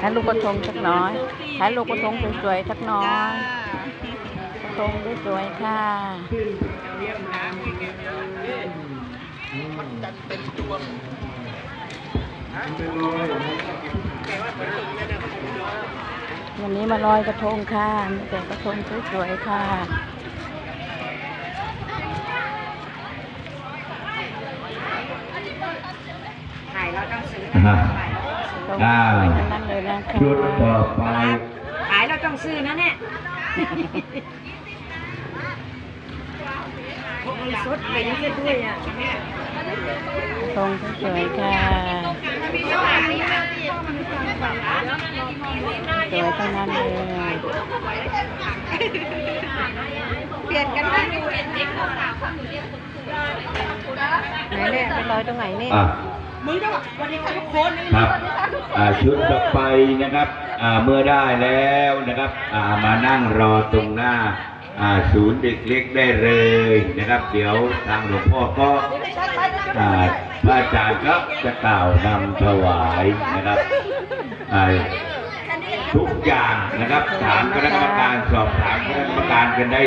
ຖ່າຍຮູບກະທົງຈັກໜ້ອຍ ຖ່າຍຮູບກະທົງສວຍໆຈັກໜ້ອຍ ກະທົງສວຍໆຄ່ະ. ວັນນີ້ມາລອຍກະທົງຄ່ະ ມີແຕ່ກະທົງສວຍໆຄ່ະ. ຖ່າຍແລ້ວຕ້ອງຊື້ ອ່າ ອ່າ ຊຸດຕໍ່ໄປ ຖ່າຍແລ້ວຕ້ອງຊື້ນັ້ນແຫຼະ. ກະທົງສວຍໆຄ່ະ ສວຍທັງນັ້ນເລີຍ. ປ່ຽນກັນ ໄໝແຫຼະ ໄປລອຍຕົງໄໝນີ້? ອ່ະ ครับ ອ່າ ชุดต่อไปนะครับ อ่า เมื่อได้แล้วนะครับ อ่า มานั่งรอตรงหน้า อ่า ศูนย์เด็กเล็กได้เลยนะครับ เดี๋ยวทางหลวงพ่อก็ อ่า พระอาจารย์ก็จะกล่าวนำถวายนะครับ อ่า ทุกอย่างนะครับ ถามคณะกรรมการ สอบถามคณะกรรมการกันได้